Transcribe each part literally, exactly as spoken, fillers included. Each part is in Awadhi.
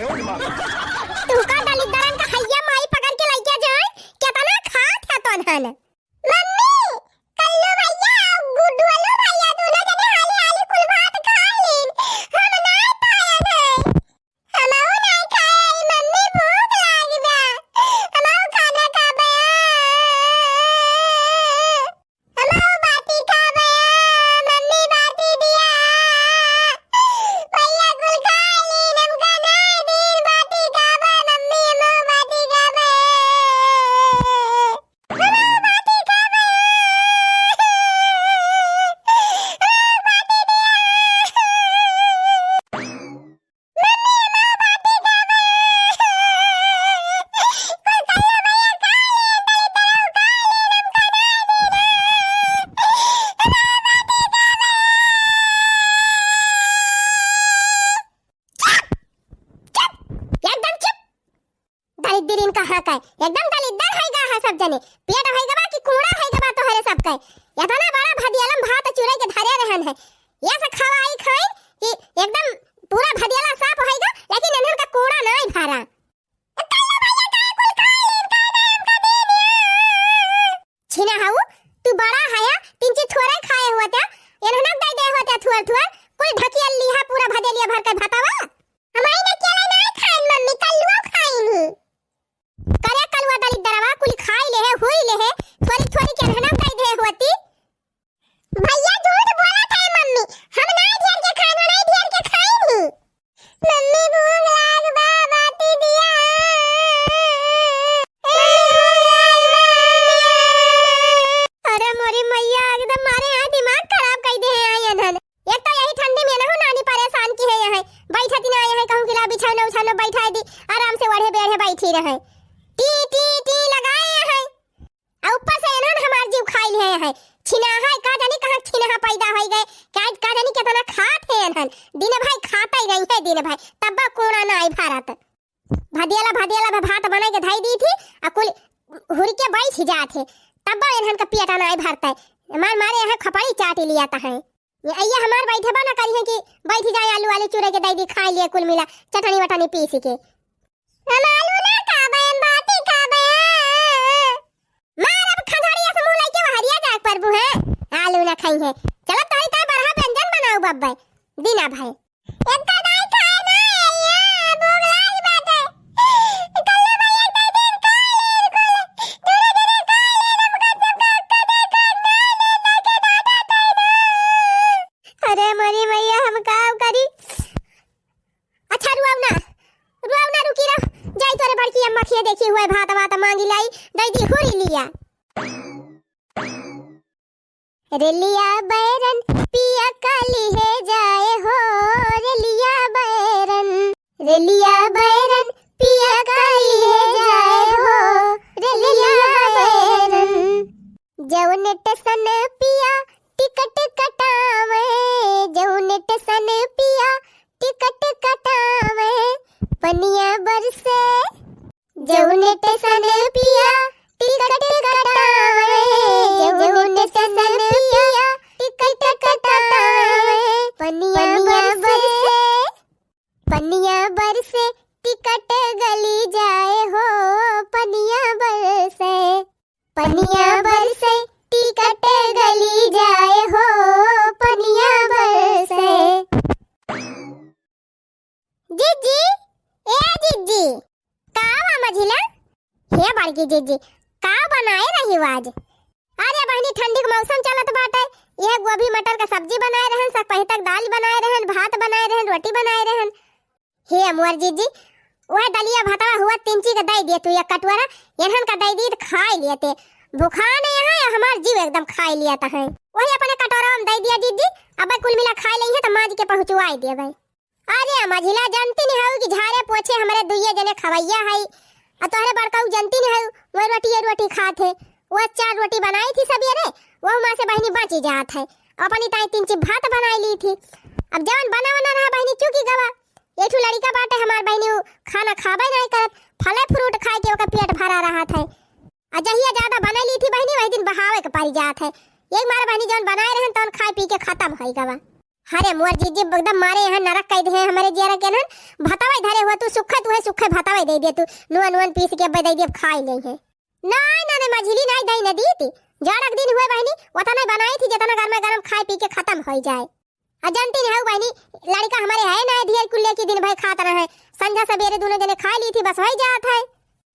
तुहका दलिद्दरन का हैया माई पकड़ के लइके जाए, केतना खात है तोन्हन। मम्मी, कल्लू भैया, गुड्डू वालू भैया, दोनों जने हाली हाली कुल भात खा लीन। हम नाय पायन है। हमहू नाय खाए, मम्मी भूख लाग बा। हमहू खाना खाबे। हमहू बाटी खाबे। मम्मी बाटी दिया। भैया कुल खा लीन, हमका नाय दीन, बाटी खाबे, मम्मी हमहू बाटी खाबे। एकदम चुप। दलिद्दरिन कहाँ का है? एकदम दलिद्दर है गा है सब जने। पेट है गवा कि कूड़ा है गवा तोहरे सब का है? इतना बड़ा भदियलम भात चुरई के धरे रहन है। ये से खवाई खाई कि एकदम पूरा भदियला साफ है गा, लेकिन इन्हन का कूड़ा नाय भरा। छिना हऊ, तू बड़ा हया, तिनची थोरे खाए हुआ त्या, इन्हन दे दे हुआ त्या थोर थोर, कुल ढकियल लिहा पूरा भदेलिया भर के भातवा। हमारी ने केला नाय खाइन मम्मी, कल्लुआ खाइन ही। करे कलुआ दलिद्दरवा, कुल खाई लेहे, हुई लेहे, थोरी थोरी के रहना दे दे होती। भैया झूठ बोलत है मम्मी, हम नाय ढेर के खाइन, नाय ढेर के खाइन ही। मम्मी भूख लाग बा, बाटी दिया। मम्मी भूख लाग बा। अरे मोरी मैया, एकदम मारे यहाँ दिमाग खराब कर दे हैं आई अनहन। एक तो यही ठंडी में नहु नानी परेशान की है यहाँ। बैठत ही ना यहाँ कहूँ कि ला बिछाना उछाना बैठा दी, आराम से ओढ़े बेढ़े बैठी रहे। टी, टी, टी लगाए यहाँ। आ ऊपर से इन्हन हमार जीव खाई लिए यहाँ। छिनाहा, का जानी कहाँ छिनाहा पैदा होई गए, का, का जानी कितना खात है इन्हन। दिन भर खाते ही रही है दिन भर, तब कूड़ा ना आई भारत। भदियाला, भदियाला में भात बनाई के धई दी थी, आ कुल हुर के बैठ जात है, तब इन्हन का पेट ना आई भरता है। मार मारे यहाँ खपड़ी चाटी लिया ता है। ये अइया हमार बैठे बा ना करिहे कि बैठ जाए, आलू आलू चूरे के दई दी, खाए लिए कुल मिला, चटनी वटनी पीस के। हम आलू ना खाबे, हम बाटी खाबे। मार अब खजड़िया से मुँह लइके बहरिया जाए परबू है, आलू ना खाई है। चलो तोरी ताई बरहा व्यंजन बनाऊ बब्बे, दिना भाई। एक तो दाई खाए ना अइया, भूख लाग बाटे। कल्लू भैया के दे दिन खा ले, कुल, दोनों जने खा ले, हम कब जब का, का, का, का, ना, ना, ना, के दादा खाए ना। अरे मोरी मैया, हम का करी? अच्छा, रुआऊ ना, रुआऊ ना, रुकी रह। जाई तोरे बड़की अम्मा खिया देखी हुए भात वात मांगी लाई, दई दी हुरी लिया। रेलिया बैरन पिया काली है जाए हो, रेलिया बैरन, रेलिया बैरन पिया काली है जाए हो, रेलिया बैरन। जौन टेसन पिया टिकट कटावे, जौन टेसन पिया टिकट कटावे, पनिया बरसे। जौन टेसन पिया टिकट कटावे, जौन टेसन पिया टिकट कटावे, पनिया बरसे, पनिया बरसे, टिकट गली जाए हो, पनिया बरसे। पनिया बरसे, टिकट गली जाए हो, पनिया बरसे। जिज्जी, ए जिज्जी, का बा मझिला? हे बड़की जिज्जी, का बनाए रही आज? अरे बहिनी, ठंडी के मौसम चलत बाटे, यह गोभी मटर का सब्जी बनाए रहन, सपहितक दाल बनाए रहन, भात बनाए रहन, रोटी बनाए रहन। हे मोर जिज्जी, वह दलिया भतवा हुआ तिनची के दई दिए तू एक कटोरा, इन्हन का दई दी त खाई लिया ते। भुखान यहाँ है, हमार जीव एकदम खाई लिया त है। वही अपने कटोरा में दई दिया जिज्जी, अब कुल मिला खाई लेइहे त माज के पहुँचवाई देबे। अरे मझिला, जानती नहीं हऊ कि झारे पोछे हमरे दुइये जने खवैया है, आ तोहरे बड़काऊ जानती नहीं हऊ, वह रोटी, ये रोटी खात है। वह चार रोटी बनाई थी सवेरे, वह माँ से बहिनी बची जात है, अपनी ताई तिनची भात बनाई ली थी। अब जवन बना बना रहा बहिनी चुकी गवा, ये ठू लड़िका बाटे हमार बहिनी, उ खाना खाबे नाहीं करत, फले फ्रूट खाए के ओकर पेट भरा रहत है। आ जहिया ज्यादा बनइली थी बहिनी, वही दिन बहावे के परि जात है। यही मारे बहिनी जौन बनाए रहन तौन खाए पी के खतम होइ गवा। अरे मोर जिज्जी, एकदम मारे यहाँ नरक कइ देहे हमरे जियरा के नन। भतवइ धरे हुआ तू, सुखइ तू है, सुखइ भतवइ दइ दे तू, नुआ नुअन पीस के अब्बे दइ दे, अब खाइ लेइहैं। नाहीं, नाहीं, नाहीं, मझिली नाहीं दइ न दीती। जाड़ा के दिन हुए बहिनी, ओतना बनाई थी जेतना गरमा गरम खाइ पी के खतम होइ जाए। आ जानती नहीं हो बहिनी, लड़िका हमरे है ना ढेर कुल्ले की दिन भर खात रहे, संझा सबेरे दुनो जने खाइ ली थी, बस होइ जात है।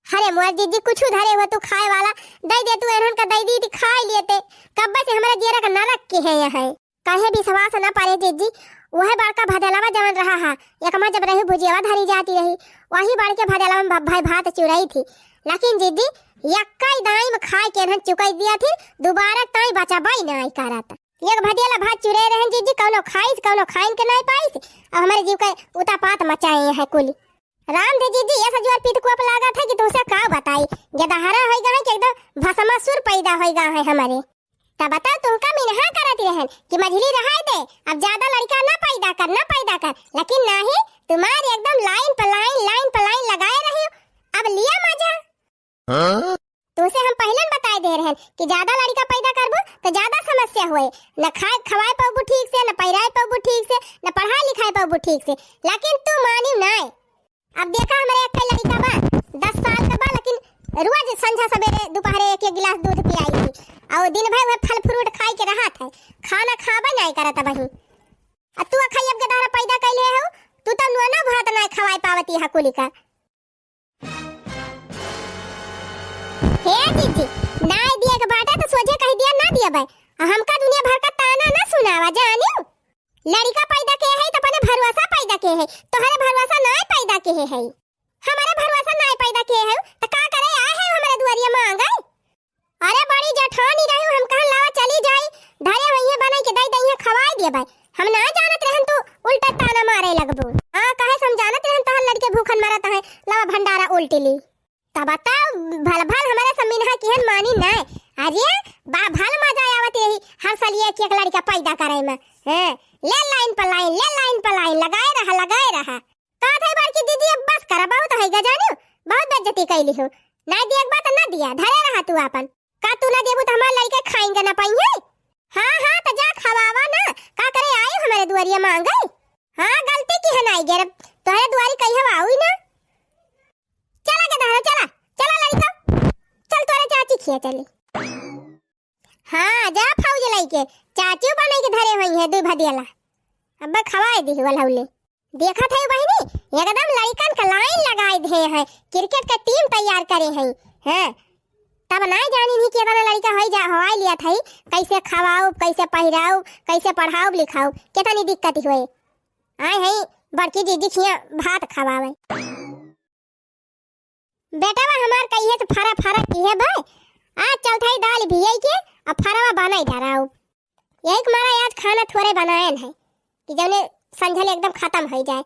अरे मोर जिज्जी, कुछु धरे हुए तू खाए वाला, दइ दे तू, एनहन का दइ दीती, खाइ लेते। कब्बे से हमरे जियरा का नरक के है यहाँ। कहे विश्वास न परे जिज्जी, वह बड़का भदेलवा जवन रहा हा, एकमा जब रही भुजियावा धरी जाती रही, वही बड़के भदेलवा में भ-, भाई भात चुरई थी। लेकिन जिज्जी, यक्कई दाई में खाए के एनहन चुकई दिया थी, दुबारा ताई बचाबई नाहीं करत। एक भदेला भात चुरे रहन जिज्जी, कौनो खाइस, कौनो खाइन के नाहीं पाइस। अब हमरे जीव के उतापात मचाए हैं कुली। राम दे जिज्जी, ये सजुआर पीत कुआप लागत है कि तुमसे का बताई। गेदहरा होइगा है कि एकदम भस्मासुर पैदा होइगा है हमरे। तब बताओ, तुमका मिनहा करत रहन कि मझिली रहाई दे, अब ज्यादा लड़िका ना पैदा कर, ना पैदा कर। लेकिन नाहीं, तुम्हारे एकदम लाइन पर लाइन, लाइन पर लाइन लगाए रही हो। अब लिया मजा। हाँ? तुमसे हम पहिलन बताए दे रहन कि ज्यादा लड़िका पैदा करबू तो ज्यादा समस्या होए, न खाए खवाए पउबू ठीक से, न पहिराए पउबू ठीक से, न पढ़ाए लिखाए पउबू ठीक से, लेकिन तू मानी नाय। अब देखा हमरे एक लड़िका बा, दस साल का बा, लेकिन रोज संझा सबेरे दोपहरे एक एक गिलास दूध पियाई थी, और दिन भर वह फल फ्रूट खाई के रहत है, खाना खाबे नाय करत अबही। आ तू अखई अब के दहरा पैदा कैले हो, तू तो नुआ ना भात नाय खवाए पावती है कुली का। हे जिज्जी, नाय दिए के बाटे तो सोझे कहि दिया ना दिए बे। आ हमका दुनिया भर का ताना ना सुनावा, जानियो। लड़िका पैदा के है तो अपने भरोसा पैदा के है, तोहरे भरोसा नाय पैदा के है। हमारे भरोसा नाय पैदा के है तो का करे आए है हमरे दुआरिया मांगे? अरे बड़ी जेठानी रही, हम कहन लावा चली जाई, धरे वहीं बनाई के दई दई है खवाई दिए बे। हम ना जानत रहन तू उल्टा ताना मारे लगबू। हाँ, कहे से हम जानत रहन तोहर लड़के भूखन मरत है, लावा भंडारा उल्टी ली। तब बताओ, भल भल हमारे से मिनहा किहन मानी नाय। अरे बा, भल मजा आवत रही हर साल एक एक लड़का पैदा करे में। हैं, ले लाइन पर लाइन, ले लाइन पर लाइन, लगाए रहा, लगाए रहा। कहत है बड़की दीदी, अब बस करा, बहुत है गजानी, बहुत बेइज्जती कैली हो। नाय दिए के बात ना दिया, धरे रहा तू आपन। का तू ना देबू तो हमार लड़के खाएंगे ना पाइए। हाँ, हाँ, तो जा खवावा ना, का करे आए हमरे दुआरिया मांगे। हाँ, गलती किहन आई गे, तोहरे दुआरी कहियो आऊ ही ना। चला के दहरा, चला, चला लड़का, चल तोरे चाची खिया चली। हाँ, जा फौज लइके, चाचियो बनाई के धरे होइहैं दुइ भदियला। अब्बे खवाए दिही वलहौले। देखत है बहिनी, एकदम लड़िकन का लाइन लगाए दिहे हैं, क्रिकेट का टीम तैयार करे हैं। हाँ, तब नाय जानी नहीं कि एतना लड़िका होई जा, होई लिया था, कैसे खवाउब, कैसे पहिराउब, कैसे पढ़ाउब लिखाउब, केतनी दिक्कत होए। आए हैं बड़की जीजी खिया भात खवावे। बेटवा हमार कहिए से फरा फरा किहे बे, आज चलत है दाल भियाई के, अब फरवा बनाई डराउब। यही के मारा आज खाना थोड़े बनाएन है कि जौने संझल एकदम खतम होई जाए,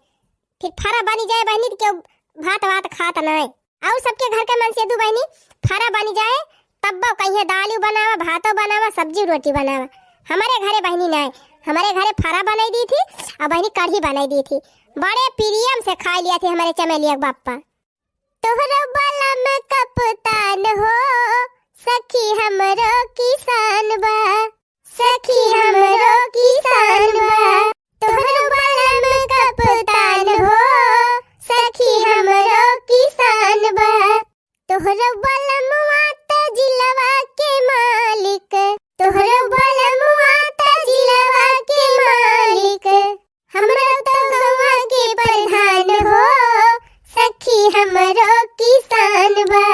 फिर फरा बनी जाए बहिनी तो केहू भात वात खात नाय। और सबके घर के मन से दू बहिनी फरा बनी जाए, तब्बो कहिए दालू बनावा, भातो बनावा, सब्जी रोटी बनावा। हमारे घरे बहिनी नाय, हमारे घरे फरा बनाई दी थी और बहिनी कढ़ी बनाई दी थी, बड़े प्रियम से खाई लिया थे हमारे चमेलिया के बापा। तोहरो बलम कप्तान हो, सखी हमरो किसान बा, सखी हमरो किसान बा। तोहरो बलम कप्तान हो, सखी हमरो किसान बा। तोहरो बलमुआ त जिलवा के मालिक, तोहरो बलमुआ त जिलवा के मालिक। हमरो तो गौवा के प्रधान हो, सखी हमरो किसान बा।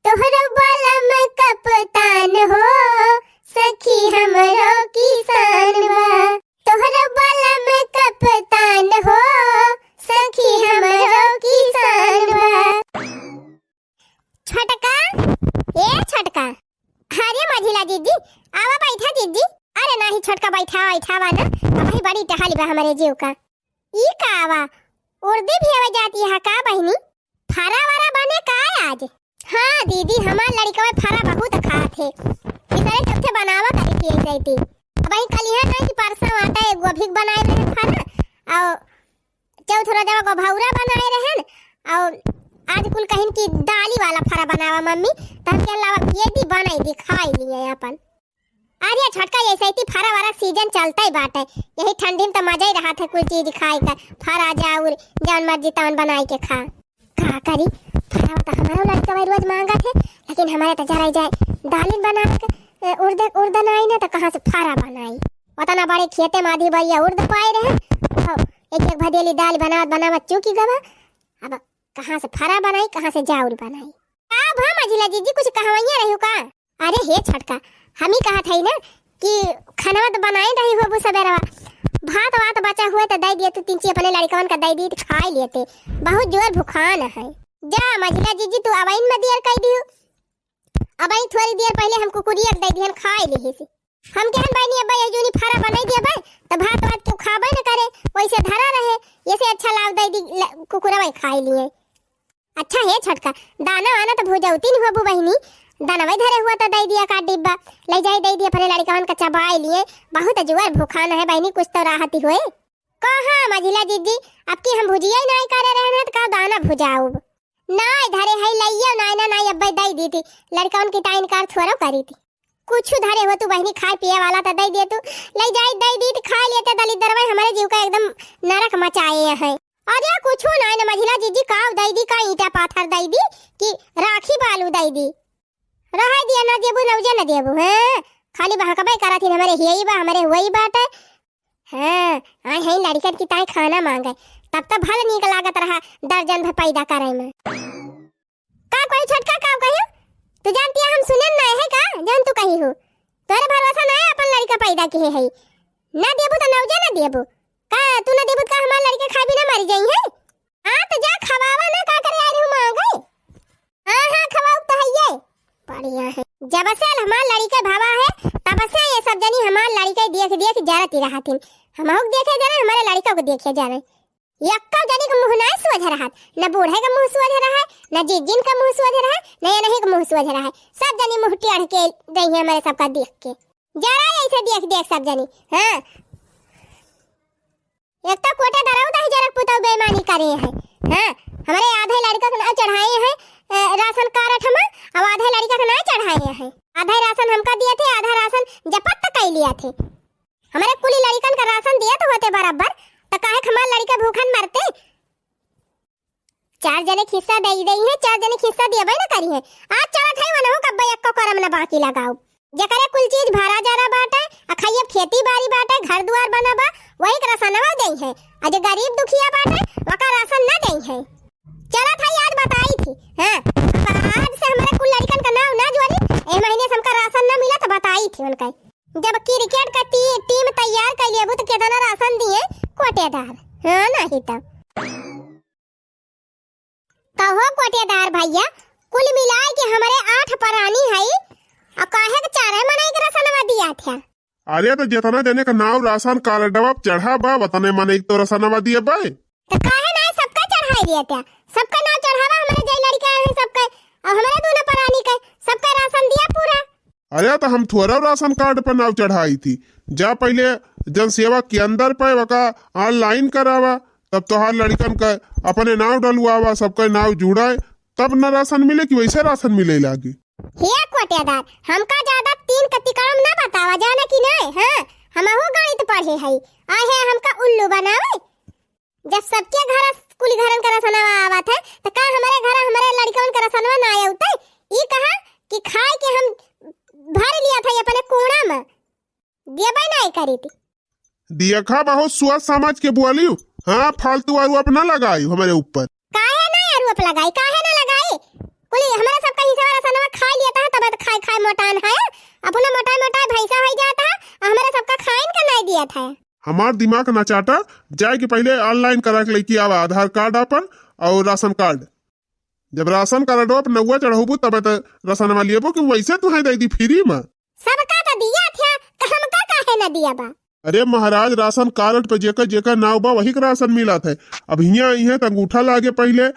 तोहरो बलम कप्तान हो, सखी हमरो किसान बा। तोहरो बलम कप्तान हो, सखी हमरो किसान बा। छोटका, ए छोटका, अरे मझिला जीजी, आवा बैठा जीजी। अरे नाही छोटका, बैठा, बैठावा ना, अबही बड़ी टहली बा हमरे जीव का। ई का आवा, उर्दी भी आवा जाती है का बहिनी? फरा वरा बने का आज? हाँ दीदी, हमार लड़िकवा फरा बहुत खात है, इसरे सबके बनावा करी थी ऐसे थी। अबही कल यहाँ नहीं कि परसों आता है, गोभी के बनाए रहे फरा, और चौथ रोजवा गोभौरा बनाए रहन, और आज कुल कहिन कि दाली वाला फरा बनावा मम्मी, तो हम कहन लावा ये दी बनाई दी, खाई लिए अपन। अरे छोटका, ऐसे ही फरा वाला सीजन चलता ही बाटे, यही ठंडी में तो मजा ही रहत है कुल चीज खाए का, फरा जाउर जौन मर्जी तौन बनाई के खा। का करी, फरा तो हमारो लड़का भाई रोज मांगत है, लेकिन हमारे तो जरा जाए दालिन बनाए के, ए, उर्द, उर्द नाई ना तो कहाँ से फरा बनाई। उतना बड़े खेते में आधी बरिया उर्द पाए रहे, तो एक एक भदेली दाल बनावत बनावत चूकी गवा। अब कहाँ से फरा बनाई, कहाँ से जाउर बनाई? का भा मझिला जीजी, कुछ कहवैया रही का? अरे हे छोटका, हम ही कहत हई ना कि खानवा तो बनाए रही होबू सबेरवा, भात वात बचा हुए तो दे दिए तू, तीन ची अपने लड़कवन का दे दी तो खाए लेते, बहुत जोर भुखान है। जा मझिला जीजी, तू अबइन में देर कर दियो, अबइन थोड़ी देर पहले हम कुकुरिया के दे दिहन खाए लेहे से। हम कहन बहनी, अब्बा ये जूनी फरा बनाई दिया बा, तो भात वात क्यों खाबे न करे, वैसे धरा रहे, ये से अच्छा लाव दे दी, ल-, कुकुरवा खाए लिए। अच्छा हे छोटका, दाना वाना तो भुजौती नहीं होबू बहिनी, दानवा धरे हुआ तो दे दिया का डिब्बा, ले जाई दे दिया अपने लड़कवन का चबाए लिए, बहुत जोर भुखान है बहिनी, कुछ तो राहत ही होए। कहाँ मझिला जीजी, अब की हम भुजिया ही नहीं करे रहन है तो का दाना भुजाऊब? नहीं धरे है, लइयो नहीं ना, नहीं अब्बे दे दी थी, लड़कवन की टाइन कार थोड़ो करी थी। कुछ धरे हो तू बहिनी खाए पिए वाला तो दे दे तू, ले जाई दे दी तो खाए लेते दलिद्दरवा, हमारे जीव का एकदम नरक मचाए हैं। अरे कुछ नहीं ना मझिला जीजी, का दे दी, का ईंटा पाथर दे दी कि राखी बालू दे दी? रहाई दिया, ना देबू, नौजे ना देबू, हैं? खाली बहकबे करत हिन, हमरे हियई बा, हमरे हुवई बाटे। हाँ, आए हैं लड़कन की ताई खाना मांगे, तब तो भल नीक लागत रहा दर्जन भर पैदा करे में। का कोई छोटका का कही? तू जानती है हम सुने ना है का? जान तू कही हो, तोरे भरोसा ना है अपन लड़का पैदा किए है, ना देबू तो नौजे ना देबू। का तू ना देबू तो का हमार लड़का खाए बिना मर जाई है? हाँ, तो जा खवावा ना, का करे आए रहू मांगे? हाँ, हाँ, खवाऊ तो हइये। बढ़िया है। जब से हमार लड़िके भवा है, तब से ये सब जनी हमार लड़िके देख देख जरती रहत हिन। हमहू के देखे जरे, हमारे लड़िका के देखे जरे। यक्का जनी के मुँह नाय सोझ रहत, न बूढ़े के मुँह सोझ रहे, न जिज्जिन के मुँह सोझ रहे, न ये नहीं के मुँह सोझ रहे। सब जनी मुँह टेढ़ के रही है हमारे सबका देख के। जरा ऐसे देख देख सब जनी। हाँ। एक तो कोटेदारऊ दही जरक पुतऊ बेईमानी करे हैं। हाँ, हमरे आधे लड़िका के नाव चढ़ाए हैं, ए, राशन कार्ड हमा, अब आधे लड़िका के नाव चढ़ाए हैं। आधा राशन हमका दिए थे, आधा राशन जपत कर लिया थे। हमरे कुली लड़िकन का राशन दिए तो होते बराबर, तो काहे के हमार लड़िका भूखन मरते? चार जने के हिस्सा दे दे हैं, चार जने के हिस्सा देबे न करी हैं। आज चलत है वनहु कब्बे एक्को करम न बाकी लगाऊ। जेकरे कुल चीज भरा जरा बाटे, आ खाइए खेती बाड़ी बाटे, घर दुआर बना बा, वही के रसनवा दे हैं। आ जो गरीब दुखिया बाटे, वका राशन न दे हैं। चलत है आज बताई थी, हाँ, अब आज से हमारे कुल लड़िकन का नाव ना जोरी, ए महीने से हमका राशन ना मिला तो बताई थी उनका। जब क्रिकेट का टी-, टीम तैयार कर लेबू तो केतना राशन दिए कोटेदार, हाँ, नहीं तो। कहो कोटेदार भैया, कुल मिलाए के हमरे आठ परानी हई, अउ काहे के चारे मनई के रसनवा दिया थे? अरे, तो जेतना जने का नाव राशन कार्डवा पे चढ़ा बा, वतने मनई के तो रसनवा दिए बा। तो काहे ना सबका चढ़ाई दिया थे? सबका नाव चढ़ावा, हमरे जई लड़िका हैं सबका, अउ हमरे दूनो परानी के, सबका राशन दिया पूरा। अरे, तो हम थोड़ा राशन कार्ड पर नाव चढ़ाई थी। जा पहले जन सेवा केंद्र पे वका online करावा, तब तोहार लड़िकन का अपने नाव डलवावा, सबका नाव जुड़ाए, तब न राशन मिले कि वैसे राशन मिले लागे। हे कोटेदार, हमका ज्यादा तीन कत्ती कड़म ना बतावा, जाना कि नहीं? हाँ, हमहू गणित पढ़े हई, आहे हमका उल्लू बनावे। जब सबके घर कुली घरन का रसनवा आवत है, तो का हमरे घर हमरे लड़िकन का रसनवा ना आवते? ई कहा कि खाए के हम भर लिया था अपने कूड़ा में, देबे नहीं करी थी। देखा, बहुत सोच समझ के बोलियो। हाँ, फालतू आरोप ना लगाई हमरे ऊपर। काहे ना आरोप लगाई, काहे ना लगाई? कुली हमरे सबका हिस्सा रसनवा खा लिया था, तब तो खाए खाए मोटान है, अपना मोटाए मोटाए भैंसा हो जाता है, और हमरे सबका खाइन का नहीं दिया था। हमार दिमाग ना चाटा, जाए के पहले online करा के लेके आवा आधार कार्ड आपन और राशन कार्ड। जब राशन कार्डवा पर नौवा चढ़ौबू तब त राशनवा लेबो कि वैसे तुहे दे दी फ्री में। सबका तो दिया था, तो हमका काहे ना दिया बा? अरे महाराज, राशन कार्ड पे जेकर जेकर नाव बा वही के राशन मिलत है। अब हियाँ आई है तो अंगूठा लागे पहले,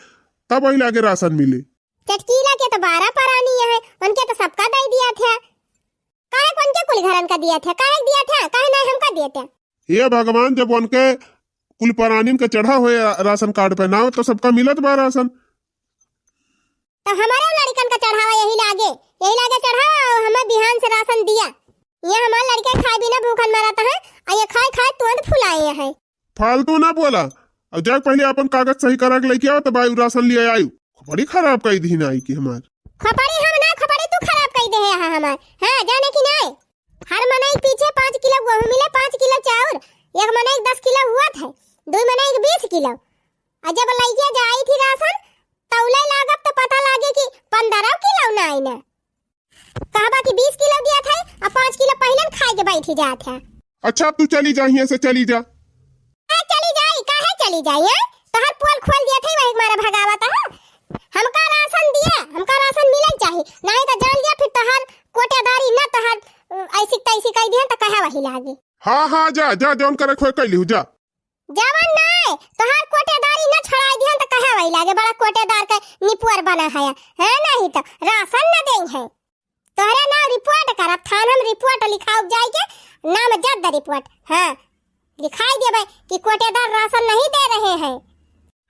तब वही लागे राशन मिले। चटकीला के तो बारह परानी है, उनके तो सबका दे दिया था। काहे उनके कुल घरन का दिया था, काहे दिया था, काहे नहीं हमका दिया था? हे भगवान, जब उनके कुल परानिन का चढ़ा हुए राशन कार्ड पे नाव, तो सबका मिलत बा राशन। तो हमारे लड़िकन का चढ़ावा यही लागे, यही लागे चढ़ावा, और हमें बिहान से राशन दिया। ये हमार लड़िका खाए बिना भूखन मरत है, अउ ये खाए खाए तोंद फुलाए हैं। फालतू ना बोला, अउ जाके पहिले आपन कागज सही करा के लइके आवा, तब आयु राशन लिया आयु। खोपड़ी खराब कइ दिहिन आइके हमार। खोपड़ी हम ना, खोपड़ी तू खराब कइ देहे है हमार। हाँ, जाने कि नाहीं? हर मनई पीछे पाँच किलो गोहूँ मिले, पाँच किलो चाउर, एक मनई दस किलो हुवत है, दुइ मनई बीस किलो। अउ जब लइके जाइत ही राशन, तौले लागब त पता लागे कि पन्द्रह किलो नाहीं न। कहबा कि बीस किलो दिया था, अउ पाँच किलो पहिले न खाए के बैठी जात है। अच्छा, अब तू चली जा, हियाँ से चली जा। ए, चली जाई, काहे चली जाई, हैं? तोहर पोल खोल दिया था, वही मारे भगावत है। हमका राशन दिया, हमका राशन मिले चाही, नाहीं त जान लिया फिर तोहर कोटेदारी न तोहर, अ, ऐसी तैसी कह दिहन त कहे वही लागे। हाँ, हाँ, जा, जा, जौन करे खोए कइ लिहू, जा। जवन नाय, तोहार कोटेदारी न छोड़ाई दिहन त कहे वही लागे, बड़ा कोटेदार के निपुअर बना है, है नाहीं त राशन न देई है। तोहरे नाव रिपोर्ट करब, थान हम रिपोर्ट लिखाउब जाई के, नामजद रिपोर्ट, हाँ, लिखाई देबे कि कोटेदार राशन नहीं दे रहे हैं,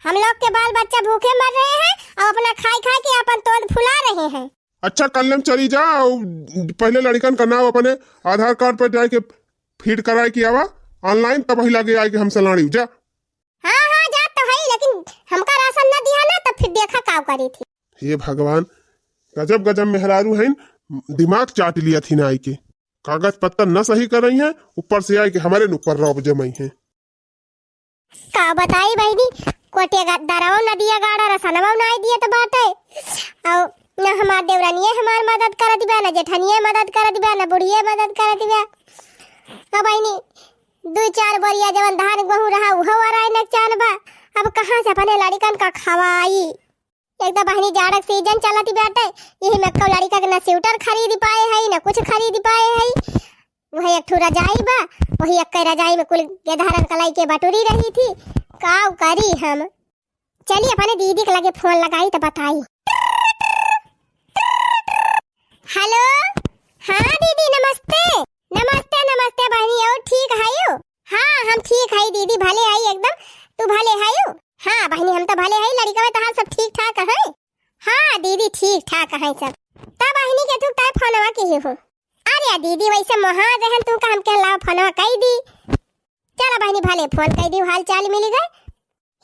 हम लोग के बाल बच्चा भूखे मर रहे हैं अउ अपना खाई खाई के अपन तोंद फुला रहे हैं। अच्छा, कल्ले में चली जा, अउ पहिले लड़िकन का नाव अपने आधार कार्ड पर जाए के फीड कराए के आवा, online तब वही लागे आए के हमसे लड़िउ जा। हाँ, हाँ, जात तो हई, लेकिन हमका राशन न दिहा ना, तब फिर देखा काव करी थी। हे भगवान, गजब गजब मेहरारू हइन, दिमाग चाट लिया थी ना आइके। कागज पत्तर न सही करई हैं, ऊपर से आइके हमरे न ऊपर रौब जमई हैं। का बताई बहिनी, कोटेदारवा न दिया गाड़ा, रसनवा नाई दियत बाटे। अउ न हमार देवरानिये हमार मदद करत बा, न जेठनिये मदद करत बा, न बुढ़िये मदद करत बा। अब बहिनी, दुइ चार बोरिया जवन धान गोहूँ रहा, उहो ओराए नकचान बा। अब कहाँ से अपने लड़िकन का खवाई? एक तो बहिनी जाड़ा के सीजन चलत बाटे, यही में कौ लड़िका के न स्वेटर खरीद पाए हई, न कुछ खरीद पाए हई। वही एक ठो रजाई बा, वही एक रजाई में कुल गेदहरन का लइके बटुरी रही थी। काव करी हम? चली अपने दीदी के लगे फोन लगाई त बताई। हेलो, हाँ दीदी नमस्ते। नमस्ते, नमस्ते बहिनी, अउ ठीक हयू? हाँ, हम ठीक हई दीदी, भले हई एकदम। तू भले हयू? हाँ बहिनी, हम त भले हई, लड़िकवा तोहार सब ठीक ठाक है? हाँ दीदी, ठीक ठाक है सब। तब बहिनी के थुक तय फोनवा किहे हो? अरे दीदी, वैसे मोहा रहन तू का, हम कहला फोनवा कई दी। चला बहिनी, भले फोन कई दी, हाल चाल मिल गए।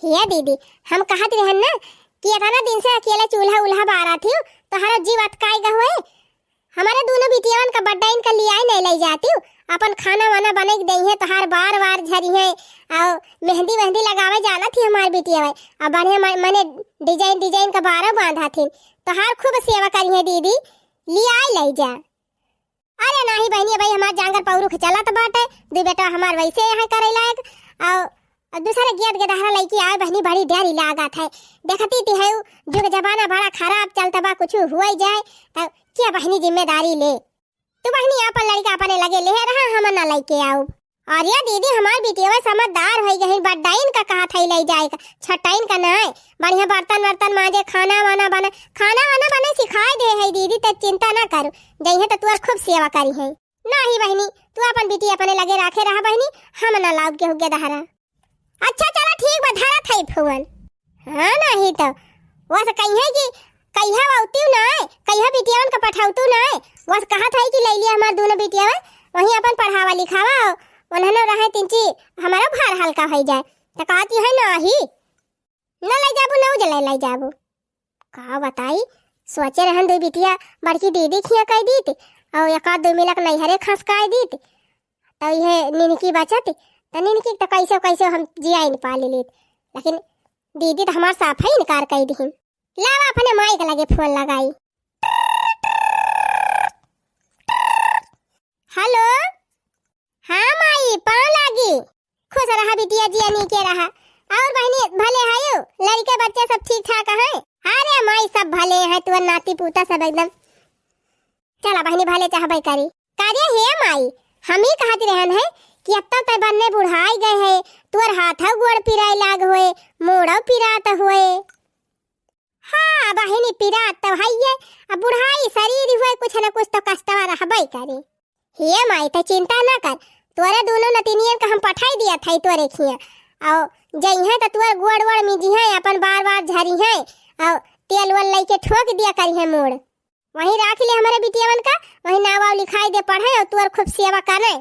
हे दीदी, हम कहत रहन ना कि इतना दिन से अकेले चूल्हा उल्हा बारा थी, तोहरा जीव अटकाए गा हुए। हमारे दोनों बिटियावन का बड्डाइन का लियाए नहीं ले जाती, अपन खाना वाना बने के देइहे, तोहार बार बार झरिहे, अउ मेहंदी वेहंदी लगावे जाना थी हमार बिटियावे, अब बढ़िया म-, मने डिजाइन डिजाइन का बारह बांधा थी, तोहार खूब सेवा करिहे दीदी, लियाए ले जा। अरे नाही बहिनी, अबही हमार जांगर पौरुख चलत बाटे, दुइ बेटा हमार वैसे यहाँ करे लायक, अउ, अउ दूसरे गेद गेदहरा लइके आए बहिनी, बड़ी डरी लागत है। देखती ती है, उ जुग जमाना बड़ा खराब चलत बा, कुछ हुए जाए, तब के बहिनी जिम्मेदारी ले? तू बहिनी आपन लड़िका अपने लगे ले रहा, हम ना लइके आउब। अरे दीदी, हमार बिटिया समझदार होइ गई, बड्डाइन का कहत है ले जाए का, छटाइन का नाय। बढ़िया बर्तन वर्तन माजे, खाना वाना बना, खाना वाना बने सिखाए दे है दीदी, ते चिंता ना करू, जइहे तो तुअर खूब सेवा करी है। नाही बहिनी, तू अपन बिटिया अपने लगे राखे रहा बहिनी, हम ना लाउब केहू गेदहरा। अच्छा चला ठीक बा, धरत है फोन। हाँ, नाही तो। वस कहिए कि कहिया अउतिउ नाय, कहिया बिटियावन का पठाउतिउ नाय। वस कहत है कि ले लिया हमार दोनों बिटियावन, वहीं अपन पढ़ावा लिखावा, उन्हनो रहे तिनची हमारो भार हल्का होइ जाए। त कहती है नाही। न ले जाबू, न उजले ले जाबू। का बताई, सोचे रहन दुइ बिटिया बड़की दीदी खिया कह दीत, अउ एक आध दुइ मिलक नैहरे खसकाए दीत, तो इहे निनकी बचत, तो निनकी तो कैसे कैसे हम जियाइन पाल लेत, लेकिन दीदी तो हमार साफे इनकार कह दीहिन। लावा अपने माई के लगे फोन लगाई। हेलो, हाँ माई, पाँव लागी। खुश रहा बिटिया, जिया नीके रहा। और बहिनी, भले हयू? लड़िके बच्चे सब ठीक ठाक हैं? अरे माई, सब भले हैं, तुअर नाती पूता सब एकदम। चला बहिनी, भले चाहबे करी। का रे हे माई, हम ही कहत रहन है कि अब तो तय बन्ने बुढ़ाई गए है, तुअर हाथव गोड़ पिराए लाग होए, मूड़व पिरात होए। हाँ बहिनी, पिरात तो हइये, अब बुढ़ाई शरीर हुए, कुछ न कुछ तो कष्टवा रहबे करे। हे माई, तै चिंता ना कर, तोरे दोनों नतिनियन का हम पठाई दिया था तोरे खिया। अउ जइहें तो तोर गोड़ वोड़ मिजिहें, अपन बार बार झरिहें, अउ तेल वेल लइके ठोक दिया करिहें मूड़। वहीं राखि ले हमरे बिटियवन का, वहीं नावा लिखाई दे पढ़े और तुअर खूब सेवा करे।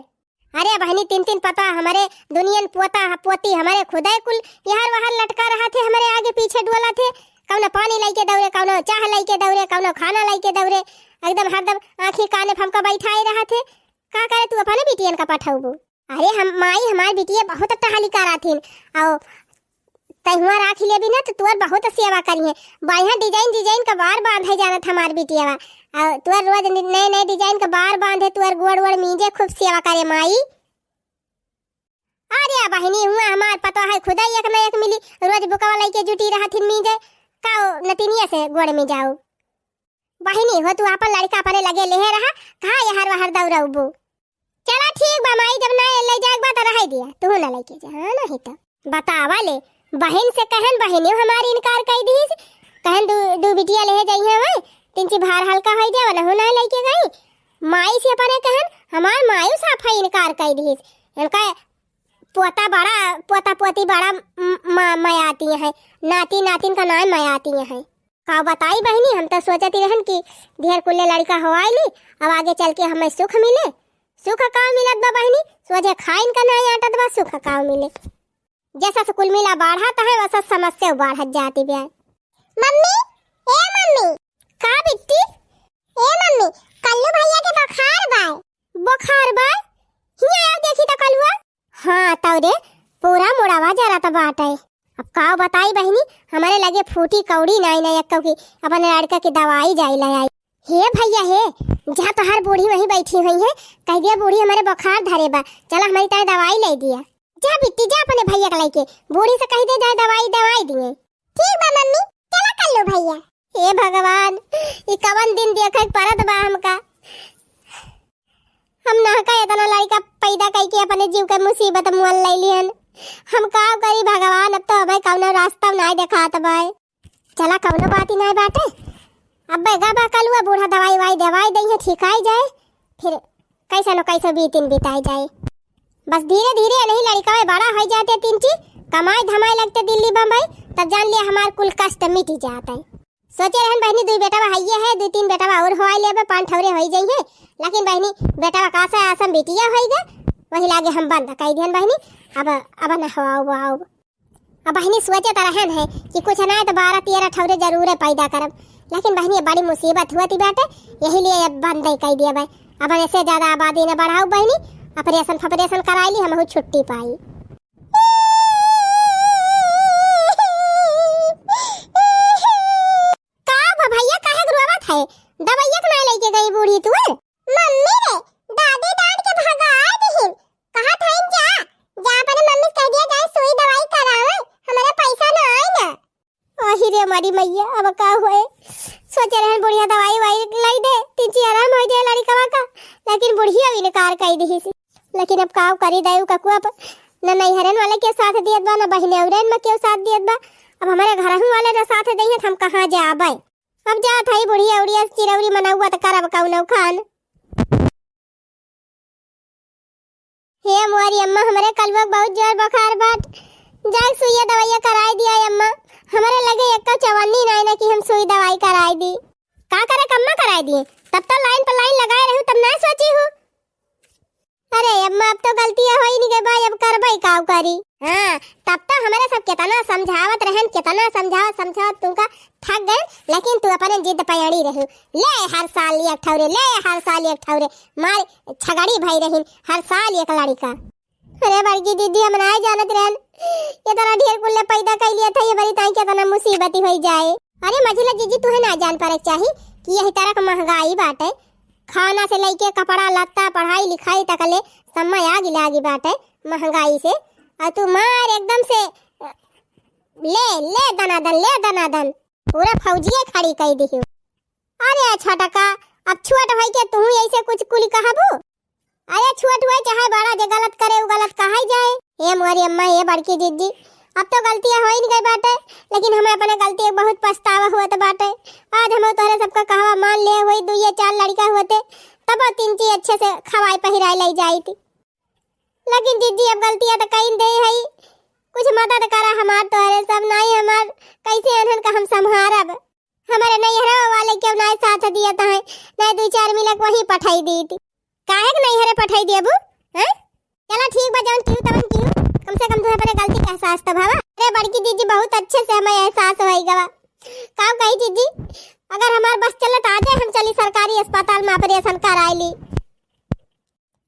अरे बहिनी, तीन तीन पता हमरे दुनियन पोता ह-, पोती हमरे खुदे कुल यहर वहर लटका रहत है, हमरे आगे पीछे डोलत है। कउनो पानी लइके दौरे, कउनो चाह लइके दौरे, कउनो खाना लइके दौरे, एकदम हरदम आँखी काने फमका बैठाए रहत है। का करे तू अपने बिटियन का पठउबू? अरे हम माई, हमार बिटिया बहुत टहली कराथिन, और तै हुआँ राखि लेबी ना तो तुअर बहुत सेवा करिहैं। बढ़िया design design का बार बांधे जानत हमार बिटियावा। और तुअर रोज नि-, नए नए design का बार बांधे, तुअर गोड़ वोड़ मीजे, खूब सेवा करे माई। अरे बहिनी, हुआँ हमार पतोह है खुदा एक न एक मिली, रोज बुकवा लइके जुटी रहथिन मीजे। का ओ नतिनिया से गोड़ में जाओ? बहिनी हो, तू आपन लड़िका अपने लगे लेहे रहा, कहाँ यहर वहर दौड़उबू? चला ठीक बा माई, जब ना ले जाए के बा त रहे दिया, तू ना लइके जा, हाँ, नहीं तो। बतावा ले, बहिन से कहन, बहिनियो हमारी इनकार कइ दिहिस, कहन दू, दू बिटिया लेहे जइहैं, वही तीन ची भार हल्का होइ जाए, वनहु ना लइके गई। माई से अपने कहन, हमार माई साफा इनकार कइ दिहिस। इनका पोता बड़ा, पोता पोती बड़ा म-, म-, मयाती हैं, नाती नातिन का नाम मयाती हैं। का बताई बहिनी, हम तो सोचत ही रहन कि ढेर कुल्ले लड़िका होआई ली, अब आगे चल के हमें सुख मिले। सुख का मिलत बा बहिनी, सोझे खाइन का नाई आटत बा, सुख का मिले। जैसा से कुल मिला बाढ़त है, वैसा समस्या बाढ़त जाती बा। मम्मी, ए मम्मी। का बिट्टी? ए मम्मी, कल्लू भैया के बुखार बा। बुखार बा? हियाँ आओ देखी तो कलुआ। हाँ, तौ रे, पूरा मुड़वा जरत बाटे। अब का बताई बहिनी, हमरे लगे फूटी कौड़ी नाई ना एक्को की, अपने लड़का की दवाई जाई ले आई। हे भैया हे, जा तोहार बूढ़ी वहीं बैठी हुई है, कह दिया बूढ़ी हमरे बुखार धरे बा, चला हमरी ताई दवाई ले दिया। जा बिट्टी जा अपने भैया के लेके, बूढ़ी से कह दे जाए दवाई दवाई दिए। ठीक बा मम्मी, चला कल्लू भैया। हे भगवान, ई कवन दिन देखे के परत बा हमका। हम नहका इतना लड़का पैदा कइके अपने जीव के मुसीबत मुअल लैली हन। हम का करी भगवान, अब तो हमें कौनो रास्ता नाय देखात बाय। चला कौनो बात ही नाय बाटे। अब बेगा बा कलुआ बूढ़ा दवाई वाई दवाई दइहे, ठीक आई जाए, फिर कैसे न कैसे बीतिन बिताई जाए। बस धीरे धीरे नहीं लड़का बड़ा हो जाते तीन ची, कमाई धमाई लगते दिल्ली बम्बई, तब जान लिया हमार कुल कष्ट मिट जाता है। सोचे रहन बहिनी, दुई बेटवा हइये है, दुई तीन बेटवा और होआई लेबे, पाँच ठौरे होई जइहे। लेकिन बहिनी, बेटवा का से आसम बिटिया होई गे, वही लागे हम बंद कई दिहन बहिनी। अब, अब न होआउब, आउब। अब बहिनी सोचे त रहन है कि कुछ ना तो बारह तेरह ठौरे जरूरे पैदा करब, लेकिन बहिनी, अब बड़ी मुसीबत हुआ थी बाटे, यही लिए अब बंद ही कई दिया भाई। अब ऐसे ज्यादा आबादी न बढ़ाउब बहिनी, ऑपरेशन फपरेशन कराई ली, हम छुट्टी पाई। का भा भैया, काहे के रोवत है? दवाइया के ना लेके गई बूढ़ी तू? मम्मी रे, दादी डांट के भगा दिहिन। कहत हईन जा, जा अपने मम्मी से कह दिया जाए सुई दवाई करावे, हमारे पैसा ना आए ना। आही रे हमारी मैया, अब का होए? सोचे रहन बुढ़िया दवाई वाई लाई दे, तीन ची आराम हो जाए लड़िकवा का, लेकिन बुढ़िया भी इनकार कर दिहिस। लेकिन अब का करी दाऊ ककुआ, अब न नैहरन वाले के साथ दियत बा, न बहिने औरन में केहू साथ दियत बा। अब हमारे घरहू वाले न साथ देइहे त हम कहाँ जाबे? अब जात हई बुढ़िया उड़िया चिरौरी मनौआ त करब कौनो खान। हे मोरी अम्मा, हमरे कलुआ के बहुत जोर बुखार बाट, जाए सुइया दवाइया कराई दिया अम्मा। हमरे लगे एक्का चवन्नी नाई ना कि हम सुई दवाई कराई दी। का करे कम्मा कराई दिए, तब तो लाइन पर लाइन लगाए रहू, तब ना सोची हूँ। अरे अम्मा, अब तो गलतियाँ होई नहीं गई भाई, अब करबई काऊ करी। हाँ, तब तो हमरे सब कितना समझावत रहन, कितना समझावत समझावत तुमका थक गए, लेकिन तू अपने जिद पयाड़ी रहू। ले हर साल एक ठौरे, ले हर साल एक ठौरे, मार छगड़ी भई रहिन, हर साल एक लड़िका। अरे बड़की दीदी, हम नाय जानत रहन, इतना ढेर कुल्ले पैदा कर लिया था, ये बड़ी ताई कितना मुसीबती होई जाए। अरे मझिला जीजी, तुहे ना जान पड़े के चाही कि यही तरह का महंगाई बाटे, खाना से लेके कपड़ा लत्ता, पढ़ाई लिखाई तक ले सब में आग लागी बाटे महंगाई से। और तू मार एकदम से ले, ले दनादन, ले दनादन, पूरा फौजिए खड़ी कर दिहू। अरे छोटका, अब छोट होई के तू ऐसे कुछ कुली कहबू? अरे छोट होए चाहे बड़ा, जे गलत करे उ गलत कहाई जाए। ए मोरी अम्मा, ए बड़की दीदी, अब तो गलतियाँ हो ही गई बाटे, लेकिन हमें अपने गलती के बहुत पछतावा होत बाटे। आज हम तोहरे सबका कहवा मान ले होई, दुइये चार लड़िका होते, तब तीन चीज अच्छे से खवाई पहिराई लाई जाई थी। लेकिन दीदी, अब गलतियाँ तो कई दे हई, कुछ मदद करा हमार, तोहरे सब नाई हमार, कैसे अनहन का हम संभारब? हमरे नैहरा वाले केहू नाहीं साथ दियत है, नाहीं दुइ चार मिलक वहीं पठाई दीत। काहे के नैहरे पठाई देबू? हैं? चला ठीक बा, जवन किहू तवन किहू, कम से कम तुहे अपने गलती का एहसास तो भवा। अरे बड़की जीजी, बहुत अच्छे से हमें एहसास होइ गवा। का कही जीजी, अगर हमार बस चले तो आजे हम चली सरकारी अस्पताल में ऑपरेशन कराई ली।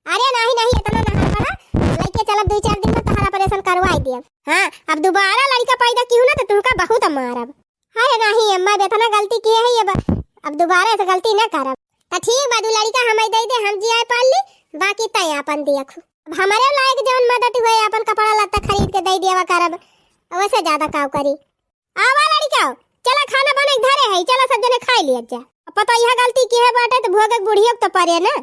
अरे नाहीं नाहीं, इतना ना पड़ा, लइके चलब, दुइ चार दिन में तोहार ऑपरेशन करवाई दियब। हाँ, अब दोबारा लड़का पैदा किहू ना तो तुमका बहुत मारब। अरे नाहीं अम्मा, अब इतना गलती किहे है, अब, अब दोबारा ऐसे गलती ना करब। त ठीक बा, दू लड़का हमें दे दे, हम जियाए पाल ली, बाकी तय आपन देखू। अब हमरे लायक जवन मदद हुए, अपन कपड़ा लत्ता खरीद के दे दियावा करब, वैसे ज्यादा काव करी। आवा लड़का, चला खाना बने के धरे है, चला सब जने खाई लिया जा। अब पता यह गलती किहे बाटे तो भोगे के बुढ़ियो के तो परे ना।